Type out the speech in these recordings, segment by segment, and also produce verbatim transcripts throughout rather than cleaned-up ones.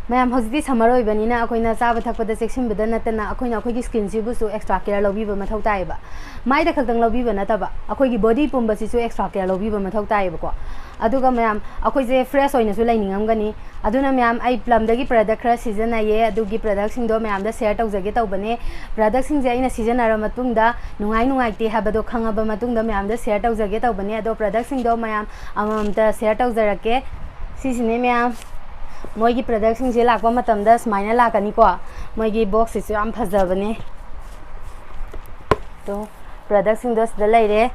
ꯃꯌꯥꯝ, ꯍꯧꯖꯤꯛꯇꯤ summer ꯑꯣꯏꯕꯅꯤꯅ ꯑꯩꯈꯣꯏꯅ ꯆꯥꯕ ꯊꯛꯄꯗ ꯆꯦꯛꯁꯤꯟꯕꯗ ꯅꯠꯇꯅ ꯑꯩꯈꯣꯏꯅ ꯑꯩꯈꯣꯏꯒꯤ skinꯁꯤꯕꯨꯁꯨ extra care ꯂꯧꯕꯤꯕ ꯃꯊꯧ ꯇꯥꯏꯌꯦꯕ꯫ ꯃꯥꯏꯗ ꯈꯛꯇꯪ ꯂꯧꯕꯤꯕ ꯅꯠꯇꯕ, ꯑꯩꯈꯣꯏꯒꯤ body ꯄꯨꯝꯕꯁꯤꯁꯨ extra care ꯂꯧꯕꯤꯕ ꯃꯊꯧ ꯇꯥꯏꯌꯦꯕꯀꯣ꯫ ꯑꯗꯨꯒ ꯃꯌꯥꯝ, ꯑꯩꯈꯣꯏꯁꯦ fresh ꯑꯣꯏꯅꯁꯨ ꯂꯩꯅꯤꯡꯉꯝꯒꯅꯤ꯫ ꯑꯗꯨꯅ ꯃꯌꯥꯝ, ꯑꯩ Plumꯗꯒꯤ product ꯈꯔ ꯁꯤꯖꯤꯟꯅꯩꯌꯦ, ꯑꯗꯨꯒꯤ productꯁꯤꯡꯗꯣ ꯃꯌꯥꯝꯗ share ꯇꯧꯖꯒꯦ ꯇꯧꯕꯅꯦ꯫ Productꯁꯤꯡꯁꯦ ꯑꯩꯅ ꯁꯤꯖꯤꯟꯅꯔ ꯃꯇꯨꯡꯗ ꯅꯨꯡꯉꯥꯏ ꯅꯨꯡꯉꯥꯏꯇꯦ ꯍꯥꯏꯕꯗꯣ ꯈꯪꯉꯕ ꯃꯇꯨꯡꯗ ꯃꯌꯥꯝꯗ share ꯇꯧꯖꯒꯦ ꯇꯧꯕꯅꯦ꯫ ꯑꯗꯣ productꯁꯤꯡꯗꯣ ꯃꯌꯥꯝ ꯑꯃꯃꯝꯇ share ꯇꯧꯖꯔꯛꯀꯦ꯫ ꯁꯤꯁꯤꯅꯦ ꯃꯌꯥꯝ, ꯃꯣꯏꯒꯤ productꯁꯤꯡꯁꯦ ꯂꯥꯛꯄ ꯃꯇꯝꯗ ꯁꯨꯃꯥꯏꯅ ꯂꯥꯛꯀꯅꯤꯀꯣ꯫ ꯃꯣꯏꯒꯤ boxꯁꯤꯁꯨ ꯌꯥꯝ ꯐꯖꯕꯅꯦ꯫ ꯇꯣ, productꯁꯤꯡꯗꯣ ꯁꯤꯗ ꯂꯩꯔꯦ꯫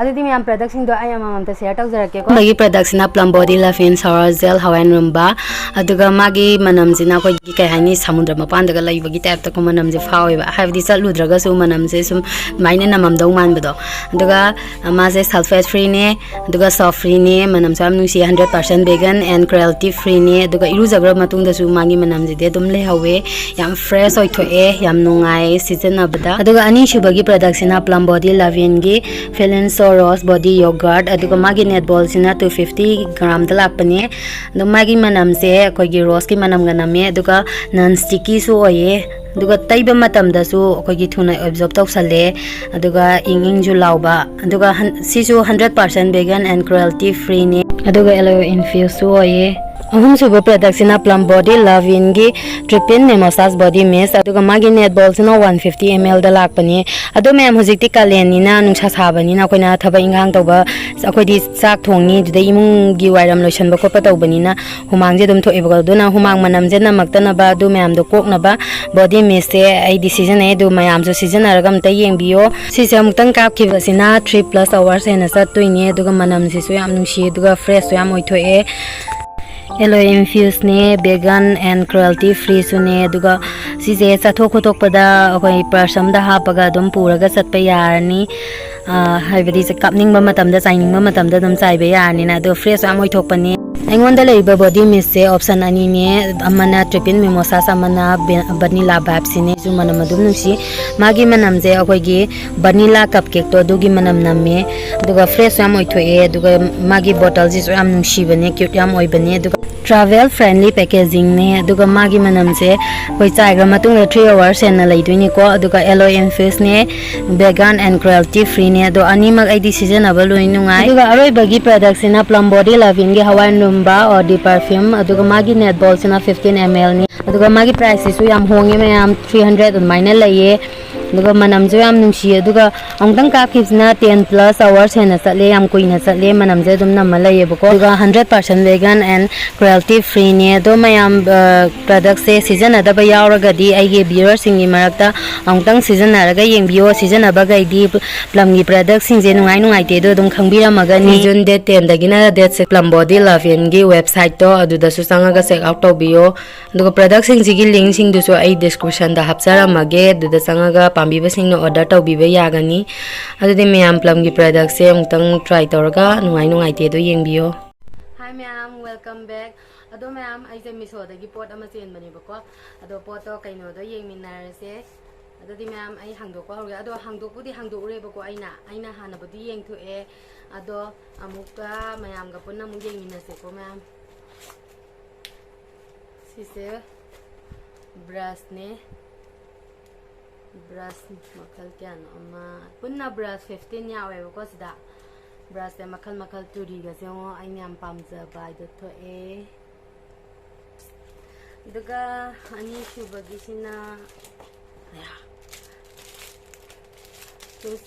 ꯑꯗꯨꯗꯤ ꯃꯌꯥꯝ, productꯁꯤꯡꯗꯣ ꯑꯩ ꯑꯃꯃꯝꯇ share ꯇꯧꯖꯔꯛꯀꯦꯀꯣ꯫ ꯑꯍꯥꯟꯕꯒꯤ productꯁꯤꯅ Plum Body Love-In Shower Gel Hawaii Rumba꯫ ꯑꯗꯨꯒ ꯃꯥꯒꯤ ꯃꯅꯝꯁꯤꯅ ꯑꯩꯈꯣꯏꯒꯤ, ꯀꯩ ꯍꯥꯏꯅꯤ, ꯁꯃꯨꯗ꯭ꯔ ꯃꯄꯥꯟꯗꯒ ꯂꯩꯕꯒꯤ typeꯇꯀꯣ ꯃꯅꯝꯁꯦ ꯐꯥꯎꯋꯦꯕ꯫ ꯍꯥꯏꯕꯗꯤ ꯆꯠꯂꯨꯗ꯭ꯔꯒꯁꯨ ꯃꯅꯝꯁꯦ ꯁꯨꯝ ꯑꯗꯨꯃꯥꯏꯅ ꯅꯝꯃꯝꯗꯧ ꯃꯥꯟꯕꯗꯣ꯫ ꯑꯗꯨꯒ ꯃꯥꯁꯦ sulfate freeꯅꯦ, ꯑꯗꯨꯒ soap freeꯅꯦ, ꯃꯅꯝꯁꯨ ꯌꯥꯝ ꯅꯨꯡꯁꯤ, hundred percent vegan and cruelty freeꯅꯦ꯫ ꯑꯗꯨꯒ ꯏꯔꯨꯖꯈ꯭ꯔꯕ ꯃꯇꯨꯡꯗꯁꯨ ꯃꯥꯒꯤ ꯃꯅꯝꯁꯤꯗꯤ ꯑꯗꯨꯝ ꯂꯩꯍꯧꯋꯦ꯫ ꯌꯥꯝ fresh ꯑꯣꯏꯊꯣꯛꯑꯦ, ꯌꯥꯝ ꯅꯨꯡꯉꯥꯏ ꯁꯤꯖꯤꯟꯅꯕꯗ꯫ ꯑꯗꯨꯒ ꯑꯅꯤꯁꯨꯕꯒꯤ productꯁꯤꯅ Plum Body Love-Inꯒꯤ Fill and Show Rose Body Yogurt꯫ ꯑꯗꯨꯒ ꯃꯥꯒꯤ net ballꯁꯤꯅ two fifty gramꯗ ꯂꯥꯛꯄꯅꯦ꯫ ꯑꯗꯣ ꯃꯥꯒꯤ ꯃꯅꯝꯁꯦ ꯑꯩꯈꯣꯏꯒꯤ roseꯀꯤ ꯃꯅꯝꯒ ꯅꯝꯃꯦ, ꯑꯗꯨꯒ non stickyꯁꯨ ꯑꯣꯏꯌꯦ꯫ ꯑꯗꯨꯒ ꯇꯩꯕ ꯃꯇꯝꯗꯁꯨ ꯑꯩꯈꯣꯏꯒꯤ ꯊꯨꯅ absorb ꯇꯧꯁꯜꯂꯦ, ꯑꯗꯨꯒ ꯏꯪ ꯏꯪꯁꯨ ꯂꯥꯎꯕ꯫ ꯑꯗꯨꯒ ꯍꯟ-, ꯁꯤꯁꯨ hundred percent vegan and cruelty freeꯅꯦ, ꯑꯗꯨꯒ aloe infusedꯁꯨ ꯑꯣꯏꯌꯦ꯫ ꯑꯍꯨꯝꯁꯨꯕ productꯁꯤꯅ Plum Body Love-Inꯒꯤ Triple Mimosa's Body Mist, ꯑꯗꯨꯒ ꯃꯥꯒꯤ net ballꯁꯤꯅ one fifty mlꯗ ꯂꯥꯛꯄꯅꯦ꯫ ꯑꯗꯣ ꯃꯌꯥꯝ, ꯍꯧꯖꯤꯛꯇꯤ ꯀꯥꯂꯦꯟꯅꯤꯅ, ꯅꯨꯡꯁꯥ ꯁꯥꯕꯅꯤꯅ ꯑꯩꯈꯣꯏꯅ ꯊꯕꯛ ꯏꯪꯈꯥꯡ ꯇꯧꯕ, ꯑꯩꯈꯣꯏꯗꯤ ꯆꯥꯛ ꯊꯣꯡꯉꯤ, ꯑꯗꯨꯗꯩ ꯏꯃꯨꯡꯒꯤ ꯋꯥꯏꯔꯝ ꯂꯣꯏꯁꯟꯕ ꯈꯣꯠꯄ ꯇꯧꯕꯅꯤꯅ ꯍꯨꯃꯥꯡꯁꯦ ꯑꯗꯨꯝ ꯊꯣꯛꯑꯦꯕꯀꯣ꯫ ꯑꯗꯨꯅ ꯍꯨꯃꯥꯡ ꯃꯅꯝꯁꯦ ꯅꯝꯃꯛꯇꯅꯕ ꯑꯗꯨ ꯃꯌꯥꯝꯗꯣ ꯀꯣꯛꯅꯕ body mistꯁꯦ ꯑꯩꯗꯤ ꯁꯤꯖꯤꯟꯅꯩ, ꯑꯗꯨ ꯃꯌꯥꯝꯁꯨ ꯁꯤꯖꯤꯟꯅꯔꯒ ꯑꯝꯇ ꯌꯦꯡꯕꯤꯌꯣ꯫ ꯁꯤꯁꯦ ꯑꯃꯨꯛꯇꯪ ꯀꯥꯞꯈꯤꯕꯁꯤꯅ three plus hours ꯍꯦꯟꯅ ꯆꯠꯇꯣꯏꯅꯦ, ꯑꯗꯨꯒ ꯃꯅꯝꯁꯤꯁꯨ ꯌꯥꯝ ꯅꯨꯡꯁꯤ, ꯑꯗꯨꯒ freshꯁꯨ ꯌꯥꯝ ꯑꯣꯏꯊꯣꯛꯑꯦ꯫ Aloe infusedꯅꯦ, vegan and cruelty freeꯁꯨꯅꯦ, ꯑꯗꯨꯒ ꯁꯤꯁꯦ ꯆꯠꯊꯣꯛ ꯈꯣꯠꯇꯣꯛꯄꯗ ꯑꯩꯈꯣꯏ purse ꯑꯝꯗ ꯍꯥꯞꯄꯒ ꯑꯗꯨꯝ ꯄꯨꯔꯒ ꯆꯠꯄ ꯌꯥꯔꯅꯤ꯫ ꯑ, ꯍꯥꯏꯕꯗꯤ ꯀꯥꯞꯅꯤꯡꯕ ꯃꯇꯝꯗ, ꯆꯥꯏꯅꯤꯡꯕ ꯃꯇꯝꯗ ꯑꯗꯨꯝ ꯆꯥꯏꯕ ꯌꯥꯔꯅꯤꯅ꯫ ꯑꯗꯣ freshꯁꯨ ꯌꯥꯝ ꯑꯣꯏꯊꯣꯛꯄꯅꯦ꯫ ꯑꯩꯉꯣꯟꯗ ꯂꯩꯔꯤꯕ ꯕꯣꯗꯤ ꯃꯤꯁꯁꯦ ꯑꯣꯞꯁꯟ ꯑꯅꯤꯅꯦ, ꯑꯃꯅ ꯇ꯭ꯔꯤꯄꯤꯟ ꯃꯤꯃꯣꯁꯥꯁ, ꯑꯃꯅ ꯚꯦ- ꯚꯅꯤꯂꯥ ꯚꯥꯏꯞꯁꯤꯅꯦ꯫ ꯁꯤꯁꯨ ꯃꯅꯝ ꯑꯗꯨꯝ ꯅꯨꯡꯁꯤ꯫ ꯃꯥꯒꯤ ꯃꯅꯝꯁꯦ ꯑꯩꯈꯣꯏꯒꯤ ꯚꯅꯤꯂꯥ ꯀꯞ ꯀꯦꯛꯇꯣ ꯑꯗꯨꯒꯤ ꯃꯅꯝ ꯅꯝꯃꯦ꯫ ꯑꯗꯨꯒ ꯐ꯭ꯔꯦꯁꯁꯨ ꯌꯥꯝ ꯑꯣꯏꯊꯣꯛꯑꯦ꯫ ꯑꯗꯨꯒ ꯃꯥꯒꯤ ꯕꯣꯇꯜꯁꯤꯁꯨ ꯌꯥꯝ ꯅꯨꯡꯁꯤꯕꯅꯦ, ꯀ꯭ꯌꯨꯠ ꯌꯥꯝ ꯑꯣꯏꯕꯅꯦ꯫ ꯑꯗꯨꯒ ꯇ꯭ꯔꯥꯚꯦꯜ ꯐ꯭ꯔꯦꯟꯂꯤ ꯄꯦꯀꯦꯖꯤꯡꯅꯦ꯫ ꯑꯗꯨꯒ ꯃꯥꯒꯤ ꯃꯅꯝꯁꯦ ꯑꯩꯈꯣꯏ ꯆꯥꯏꯈ꯭ꯔ ꯃꯇꯨꯡꯗ ꯊ꯭ꯔꯤ ꯑꯋꯥꯔꯁ ꯍꯦꯟꯅ ꯂꯩꯗꯣꯏꯅꯤꯀꯣ꯫ ꯑꯗꯨꯒ ꯑꯦꯂꯣꯏ ꯏꯟꯐ꯭ꯌꯨꯁꯅꯦ, ꯚꯦꯒꯥꯟ ꯑꯦꯟ ꯀ꯭ꯔꯨꯑꯦꯜꯇꯤ ꯐ꯭ꯔꯤꯅꯦ꯫ ꯑꯗꯣ ꯑꯅꯤꯃꯛ ꯑꯩꯗꯤ ꯁꯤꯖꯤꯟꯅꯕ ꯂꯣꯏ ꯅꯨꯡꯉꯥꯏ꯫ ꯑꯗꯨꯒ ꯑꯔꯣꯏꯕꯒꯤ ꯄ꯭ꯔꯗꯛꯁꯤꯅ ꯄ꯭ꯂꯝ ꯕꯣꯗꯤ ꯂꯚꯤꯟꯒꯤ ꯍꯋꯥꯏ ꯂꯨꯝꯕ ꯑꯣꯗꯤ ꯄꯔꯐ꯭ꯌꯨꯝ꯫ ꯑꯗꯨꯒ ꯃꯥꯒꯤ ꯅꯦꯠ ꯕꯣꯜꯁꯤꯅ ꯐꯤꯐꯇꯤꯟ ꯑꯦꯝ ꯑꯦꯜꯅꯤ꯫ ꯑꯗꯨꯒ ꯃꯥꯒꯤ ꯄ꯭ꯔꯥꯏꯁꯁꯤꯁꯨ ꯌꯥꯝ ꯍꯣꯡꯉꯦ ꯃꯌꯥꯝ, ꯊ꯭ꯔꯤ ꯍꯟꯗ꯭ꯔꯦꯠ ꯑꯗꯨꯃꯥꯏꯅ ꯂꯩꯌꯦ꯫ ꯑꯗꯨꯒ ꯃꯅꯝꯁꯨ ꯌꯥꯝ ꯅꯨꯡꯁꯤꯌꯦ꯫ ꯑꯗꯨꯒ ꯑꯃꯨꯛꯇꯪ ꯀꯥꯞꯈꯤꯕꯁꯤꯅ ꯇꯦꯟ ꯄ꯭ꯂꯁ ꯑꯋꯥꯔꯁ ꯍꯦꯟꯅ ꯆꯠꯂꯦ, ꯌꯥꯝ ꯀꯨꯏꯅ ꯆꯠꯂꯦ, ꯃꯅꯝꯁꯦ ꯑꯗꯨꯝ ꯅꯝꯃ ꯂꯩꯌꯦꯕꯀꯣ꯫ ꯑꯗꯨꯒ ꯍꯟꯗ꯭ꯔꯦꯠ ꯄꯥꯔꯁꯦꯟ ꯚꯦꯒꯟ ꯑꯦꯟ ꯀ꯭ꯔꯨꯑꯦꯜꯇꯤ ꯐ꯭ꯔꯤꯅꯦ꯫ ꯑꯗꯣ ꯃꯌꯥꯝ, ꯄ꯭ꯔꯗꯛꯁꯦ ꯁꯤꯖꯤꯟꯅꯗꯕ ꯌꯥꯎꯔꯒꯗꯤ ꯑꯩꯒꯤ ꯚ꯭ꯌꯨꯋꯔꯁꯤꯡꯒꯤ ꯃꯔꯛꯇ ꯑꯃꯨꯛꯇꯪ ꯁꯤꯖꯤꯟꯅꯔꯒ ꯌꯦꯡꯕꯤꯌꯣ꯫ ꯁꯤꯖꯤꯟꯅꯕꯈꯩꯗꯤ ꯄ꯭ꯂꯝꯒꯤ ꯄ꯭ꯔꯗꯛꯁꯤꯡꯁꯦ ꯅꯨꯡꯉꯥꯏ ꯅꯨꯡꯉꯥꯏꯇꯦꯗꯣ ꯑꯗꯨꯝ ꯈꯪꯕꯤꯔꯝꯃꯒꯅꯤ꯫ ꯖꯨꯟ ꯗꯦꯠ ꯇꯦꯟꯗꯒꯤꯅ ꯗꯦꯠ ꯁꯤꯛꯁ ꯄ꯭ꯂꯝ ꯕꯣꯗꯤ ꯂꯚꯤꯟꯒꯤ ꯋꯦꯕꯁꯥꯏꯠꯇꯣ ꯑꯗꯨꯗꯁꯨ ꯆꯪꯉꯒ ꯆꯦꯛ ꯑꯥꯎꯠ ꯇꯧꯕꯤꯌꯣ꯫ ꯑꯗꯨꯒ ꯄ꯭ꯔꯗꯛꯁꯤꯡꯁꯤꯒꯤ ꯂꯤꯡꯁꯤꯡꯗꯨꯁꯨ ꯑꯩ ꯗꯤꯁꯀ꯭ꯔꯤꯞꯁꯟꯗ ꯍꯥꯞꯆꯔꯝꯃꯒꯦ, ꯑꯗꯨꯗ ꯆꯪꯉꯒ ꯄꯥꯝꯕꯤꯕꯁꯤꯡꯅ ꯑꯣꯔꯗꯔ ꯇꯧꯕꯤꯕ ꯌꯥꯒꯅꯤ꯫ ꯑꯗꯨꯗꯤ ꯃꯌꯥꯝ ꯄ꯭ꯂꯝꯒꯤ ꯄ꯭ꯔꯗꯛꯁꯦ ꯑꯃꯨꯛꯇꯪ ꯇ꯭ꯔꯥꯏ ꯇꯧꯔꯒ ꯅꯨꯡꯉꯥꯏ ꯅꯨꯡꯉꯥꯏꯇꯦꯗꯣ ꯌꯦꯡꯕꯤꯌꯣ꯫ Hi ꯃꯌꯥꯝ, welcome back꯫ ꯑꯗꯣ ꯃꯌꯥꯝ, ꯑꯩꯁꯦ ꯃꯤꯁꯣꯗꯒꯤ ꯄꯣꯠ ꯑꯃ ꯆꯦꯟꯕꯅꯦꯕꯀꯣ꯫ ꯑꯗꯣ ꯄꯣꯠꯇꯣ ꯀꯩꯅꯣꯗꯣ ꯌꯦꯡꯃꯤꯟꯅꯔꯁꯦ꯫ ꯑꯗꯨꯗꯤ ꯃꯌꯥꯝ, ꯑꯩ ꯍꯥꯡꯗꯣꯛꯄ ꯍꯧꯔꯒꯦ꯫ ꯑꯗꯣ ꯍꯥꯡꯗꯣꯛꯄꯨꯗꯤ ꯍꯥꯡꯗꯣꯛꯎꯔꯦꯕꯀꯣ ꯑꯩꯅ꯫ ꯑꯩꯅ ꯍꯥꯟꯅꯕꯨꯗꯤ ꯌꯦꯡꯊꯣꯛꯑꯦ꯫ ꯑꯗꯣ ꯑꯃꯨꯛꯀ ꯃꯌꯥꯝꯒ ꯄꯨꯟꯅ ꯑꯃꯨꯛ ꯌꯦꯡꯃꯤꯟꯅꯁꯦꯀꯣ ꯃꯌꯥꯝ꯫ ꯁꯤꯁꯦ ꯕ꯭ꯔꯁꯅꯦ꯫ ꯕ꯭ꯔꯁ ꯃꯈꯜ ꯀꯌꯥꯅꯣ ꯑꯃ, ꯄꯨꯟꯅ ꯕ꯭ꯔꯁ ꯐꯤꯐꯇꯤꯟ ꯌꯥꯎꯋꯦꯕꯀꯣ ꯁꯤꯗ꯫ ꯕ꯭ꯔꯁꯁꯦ ꯃꯈꯜ ꯃꯈꯜ, ꯆꯨꯔꯤꯒꯁꯦ ꯌꯦꯡꯉꯣ, ꯑꯩꯅ ꯌꯥꯝ ꯄꯥꯝꯖꯕ ꯍꯥꯏꯗꯣ ꯊꯣꯛꯑꯦ꯫ ꯑꯗꯨꯒ ꯑꯅꯤꯁꯨꯕꯒꯤꯁꯤꯅ, ꯑꯌꯥ,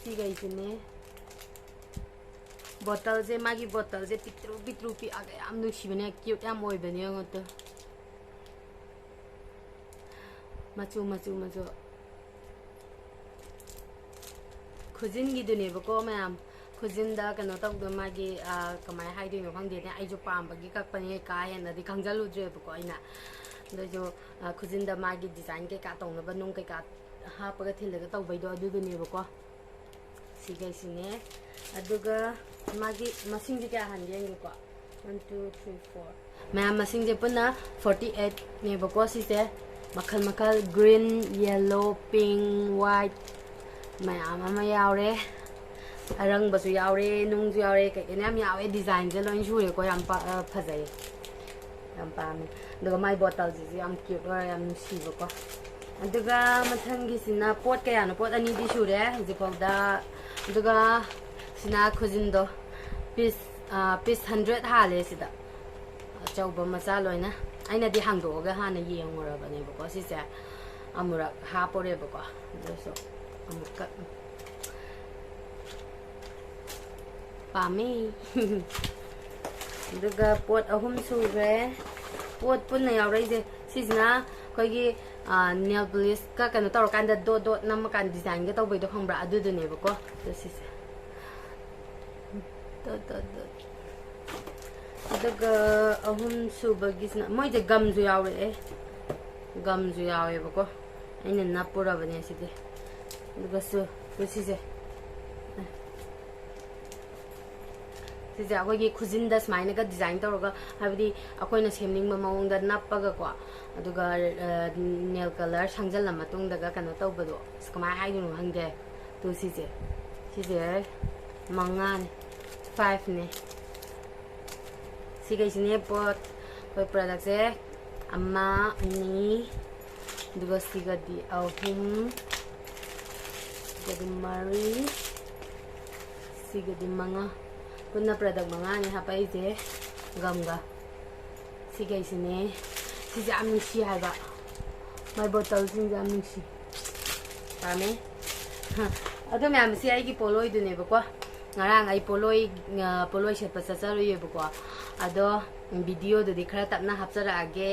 ꯁꯤꯒꯩꯁꯤꯅꯦ꯫ ꯕꯣꯇꯜꯁꯦ, ꯃꯥꯒꯤ ꯕꯣꯇꯜꯁꯦ ꯄꯤꯛꯇ꯭ꯔꯨ ꯄꯤꯛꯇ꯭ꯔꯨ ꯄꯤꯛꯑꯒ ꯌꯥꯝ ꯅꯨꯡꯁꯤꯕꯅꯦ, ꯀ꯭ꯌꯨꯠ ꯌꯥꯝ ꯑꯣꯏꯕꯅꯦ꯫ ꯌꯦꯡꯉꯣ ꯇꯨ꯫ ꯃꯆꯨ, ꯃꯆꯨ, ꯃꯆꯨ꯫ ꯈꯨꯖꯤꯟꯒꯤꯗꯨꯅꯦꯕꯀꯣ ꯃꯌꯥꯝ꯫ ꯈꯨꯖꯤꯟꯗ ꯀꯩꯅꯣ ꯇꯧꯗꯣ ꯃꯥꯒꯤ, ꯑ, ꯀꯃꯥꯏꯅ ꯍꯥꯏꯗꯣꯏꯅꯣ ꯈꯪꯗꯦꯅꯦ꯫ ꯑꯩꯁꯨ ꯄꯥꯝꯕꯒꯤ ꯀꯛꯄꯅꯦ, ꯀꯥ ꯍꯦꯟꯅꯗꯤ ꯈꯪꯖꯜꯂꯨꯗ꯭ꯔꯦꯕꯀꯣ ꯑꯩꯅ꯫ ꯑꯗꯨꯏꯁꯨ, ꯑ, ꯈꯨꯖꯤꯟꯗ ꯃꯥꯒꯤ ꯗꯤꯖꯥꯏꯟ ꯀꯩꯀꯥ ꯇꯧꯅꯕ ꯅꯨꯡ ꯀꯩꯀꯥ ꯍꯥꯞꯄꯒ ꯊꯤꯜꯂꯒ ꯇꯧꯕꯩꯗꯣ ꯑꯗꯨꯗꯨꯅꯦꯕꯀꯣ꯫ ꯁꯤꯈꯩꯁꯤꯅꯦ꯫ ꯑꯗꯨꯒ ꯃꯥꯒꯤ ꯃꯁꯤꯡꯁꯦ ꯀꯌꯥ ꯍꯥꯟꯒꯦ ꯌꯦꯡꯒꯦꯀꯣ꯫ One, two, three, four. ꯃꯌꯥꯝ ꯃꯁꯤꯡꯁꯦ ꯄꯨꯟꯅ forty eight ꯅꯦꯕꯀꯣ꯫ ꯁꯤꯁꯦ ꯃꯈꯜ ꯃꯈꯜ, green, yellow, pink, white, ꯃꯌꯥꯝ ꯑꯃ ꯌꯥꯎꯔꯦ꯫ ꯑꯔꯪꯕꯁꯨ ꯌꯥꯎꯔꯦ, ꯅꯨꯡꯁꯨ ꯌꯥꯎꯔꯦ, ꯀꯩꯀꯩꯅꯣ ꯌꯥꯝ ꯌꯥꯎꯋꯦ꯫ Designꯁꯦ ꯂꯣꯏ ꯁꯨꯔꯦꯀꯣ꯫ ꯌꯥꯝ ꯄꯥ-, ꯑ, ꯐꯖꯩ, ꯌꯥꯝ ꯄꯥꯝꯃꯦ꯫ ꯑꯗꯨꯒ ꯃꯥꯏ bottleꯁꯤꯁꯨ ꯌꯥꯝ cute ꯑꯣꯏꯔꯦ, ꯌꯥꯝ ꯅꯨꯡꯁꯤꯕꯀꯣ꯫ ꯑꯗꯨꯒ ꯃꯊꯪꯒꯤꯁꯤꯅ ꯄꯣꯠ ꯀꯌꯥꯅꯣ? ꯄꯣꯠ ꯑꯅꯤꯗꯤ ꯁꯨꯔꯦ ꯍꯧꯖꯤꯛꯐꯥꯎꯗ꯫ ꯑꯗꯨꯒ ꯁꯤꯅ ꯈꯨꯖꯤꯟꯗꯣ, piece, ꯑ, piece hundred ꯍꯥꯜꯂꯦ ꯁꯤꯗ, ꯑꯆꯧꯕ ꯃꯆꯥ ꯂꯣꯏꯅ꯫ ꯑꯩꯅꯗꯤ ꯍꯥꯡꯗꯣꯛꯑꯒ ꯍꯥꯟꯅ ꯌꯦꯡꯉꯨꯔꯕꯅꯦꯕꯀꯣ꯫ ꯁꯤꯁꯦ ꯑꯃꯨꯔꯛ ꯍꯥꯞꯄꯨꯔꯦꯕꯀꯣ, ꯑꯗꯨꯁꯨ ꯑꯃꯨꯛꯀ ꯄꯥꯝꯃꯤ꯫ ꯑꯗꯨꯒ ꯄꯣꯠ ꯑꯍꯨꯝ ꯁꯨꯈ꯭ꯔꯦ꯫ ꯄꯣꯠ ꯄꯨꯟꯅ ꯌꯥꯎꯔꯛꯏꯁꯦ ꯁꯤꯁꯤꯅ ꯑꯩꯈꯣꯏꯒꯤ, ꯑ, nail polish ꯀ ꯀꯩꯅꯣ ꯇꯧꯔꯀꯥꯟꯗ dot dot ꯅꯝꯃꯀꯥꯟꯗ designꯒ ꯇꯧꯕꯩꯗꯣ ꯈꯪꯕ꯭ꯔꯥ? ꯑꯗꯨꯗꯨꯅꯦꯕꯀꯣ꯫ ꯑꯗꯣ ꯁꯤꯁꯦ dot dot dot꯫ ꯑꯗꯨꯒ ꯑꯍꯨꯝ ꯁꯨꯕꯒꯤꯁꯤꯅ ꯃꯣꯏꯁꯦ gumꯁꯨ ꯌꯥꯎꯔꯛꯑꯦ, gumꯁꯨ ꯌꯥꯎꯋꯦꯕꯀꯣ꯫ ꯑꯩꯅ ꯅꯞꯄꯨꯔꯕꯅꯦ ꯁꯤꯗꯤ꯫ ꯑꯗꯨꯒ ꯁꯨ-, ꯁꯤꯁꯦ, ꯁꯤꯁꯦ ꯑꯩꯈꯣꯏꯒꯤ ꯈꯨꯖꯤꯟꯗ ꯁꯨꯃꯥꯏꯅꯒ design ꯇꯧꯔꯒ, ꯍꯥꯏꯕꯗꯤ ꯑꯩꯈꯣꯏꯅ ꯁꯦꯝꯅꯤꯡꯕ ꯃꯑꯣꯡꯗ ꯅꯞꯄꯒꯀꯣ, ꯑꯗꯨꯒ, ꯑ, nail colour ꯁꯪꯖꯜꯂ ꯃꯇꯨꯡꯗꯒ ꯀꯩꯅꯣ ꯇꯧꯕꯗꯣ, ꯑꯁ, ꯀꯃꯥꯏꯅ ꯍꯥꯏꯗꯣꯏꯅꯣ ꯈꯪꯗꯦ꯫ ꯇꯨ ꯁꯤꯁꯦ, ꯁꯤꯁꯦ ꯃꯉꯥꯅꯦ, fiveꯅꯦ꯫ ꯁꯤꯈꯩꯁꯤꯅꯦ ꯄꯣꯠ, ꯑꯩꯈꯣꯏ productꯁꯦ꯫ ꯑꯃ, ꯑꯅꯤ, ꯑꯗꯨꯒ ꯁꯤꯒꯗꯤ ꯑꯍꯨꯝ, ꯁꯤꯒꯗꯤ ꯃꯔꯤ, ꯁꯤꯒꯗꯤ ꯃꯉꯥ꯫ ꯄꯨꯟꯅ product ꯃꯉꯥꯅꯤ ꯍꯥꯄꯛꯏꯁꯦ, gumꯒ꯫ ꯁꯤꯈꯩꯁꯤꯅꯦ꯫ ꯁꯤꯁꯦ ꯌꯥꯝ ꯅꯨꯡꯁꯤ ꯍꯥꯏꯕ, ꯃꯥꯏ bottleꯁꯤꯡꯁꯦ ꯌꯥꯝ ꯅꯨꯡꯁꯤ, ꯄꯥꯝꯃꯦ꯫ ꯍ, ꯑꯗꯣ ꯃꯌꯥꯝ, ꯁꯤ ꯑꯩꯒꯤ ꯄꯣꯠꯂꯣꯏꯗꯨꯅꯦꯕꯀꯣ꯫ ꯉꯔꯥꯡ ꯑꯩ ꯄꯣꯠꯂꯣꯏ, ꯑ, ꯄꯣꯠꯂꯣꯏ ꯁꯦꯠꯄ ꯆꯠꯆꯔꯨꯏꯌꯦꯕꯀꯣ꯫ ꯑꯗꯣ videoꯗꯨꯗꯤ ꯈꯔ ꯇꯞꯅ ꯍꯥꯞꯆꯔꯛꯑꯒꯦ,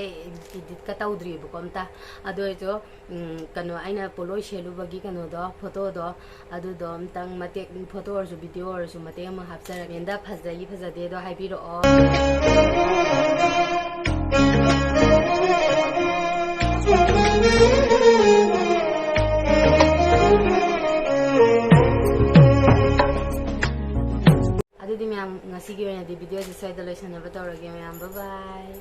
editꯀ ꯇꯧꯗ꯭ꯔꯤꯕꯀꯣ ꯑꯝꯇ꯫ ꯑꯗꯨ ꯑꯣꯏꯔꯁꯨ, ꯎꯝ, ꯀꯩꯅꯣ, ꯑꯩꯅ ꯄꯣꯠꯂꯣꯏ ꯁꯦꯠꯂꯨꯕꯒꯤ ꯀꯩꯅꯣꯗꯣ, photoꯗꯣ, ꯑꯗꯨꯗꯣ ꯑꯝꯇꯪ ꯃꯇꯦꯛ, photo ꯑꯣꯏꯔꯁꯨ video ꯑꯣꯏꯔꯁꯨ ꯃꯇꯦꯛ ꯑꯃ ꯍꯥꯞꯆꯔꯛꯀꯦ꯫ ꯃꯦꯟꯗ ꯐꯖꯩ ꯐꯖꯗꯦꯗꯣ ꯍꯥꯏꯕꯤꯔꯛꯑꯣ꯫ ꯑꯗꯨꯗꯤ ꯃꯌꯥꯝ ꯉꯁꯤꯒꯤ ꯑꯣꯏꯅꯗꯤ video ꯁꯦ ꯁ꯭ꯋꯥꯏꯗ ꯂꯣꯏꯁꯟꯅꯕ ꯇꯧꯔꯒꯦ ꯃꯌꯥꯝ꯫ Bye bye꯫